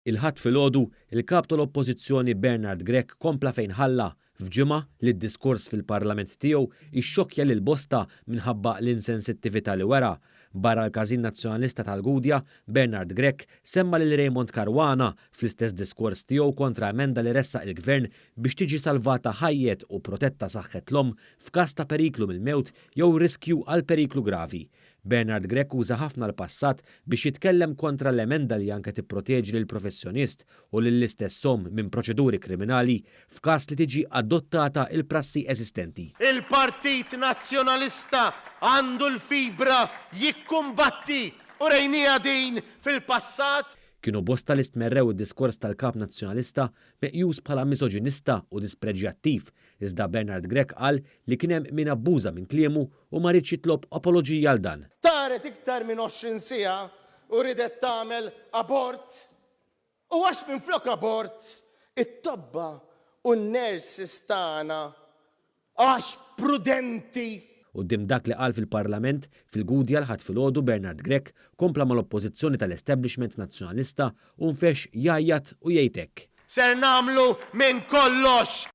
Il-Ħadd filgħodu, il-Kap tal-Oppożizzjoni Bernard Grech kompla fejn ħalla, f'ġimgħa li d-diskors fil-Parlament tiegħu ixxokkja lil bosta minħabba l-insensittività li wera. Barra l-Każin Nazzjonalista tal-Gudja, Bernard Grech semma lil Raymond Caruana fl-istess diskors tiegħu kontra emenda li ressaq il-Gvern biex tiġi salvata ħajjet u protetta saħħet l-omm f'każ ta' periklu mill-mewt jew riskju għal periklu gravi. Bernard Grech uża ħafna l-passat biex jitkellem kontra l-emenda li anke tipproteġi lill-professjonist u lill-istess omm minn proċeduri kriminali f'każ li tiġi adottata l-prassi eżistenti. Il-Partit Nazzjonalista għandu l-fibra jikkumbatti u rejnieha din fil-passat. Kienu bosta li stmerrew id-diskors tal-Kap Nazzjonalista meqjus bħala misoġinista u dispreġjattiv iżda Bernard Grech qal li kien hemm min abbuża minn kliemu u ma riedx jitlob apoloġija għal dan. Taret iktar minn 20 siegħa u riedet tagħmel abort. U għax minflok abort, it-tobba u n-nurses tagħna għax prudenti. Quddiem dak li qal fil-Parlament, fil-Gudja l-Ħadd filgħodu Bernard Grech kompla mal-Oppożizzjoni tal-establishment Nazzjonalista u nfexx jgħajjat u jgħid hekk. Ser nagħmlu minn kollox!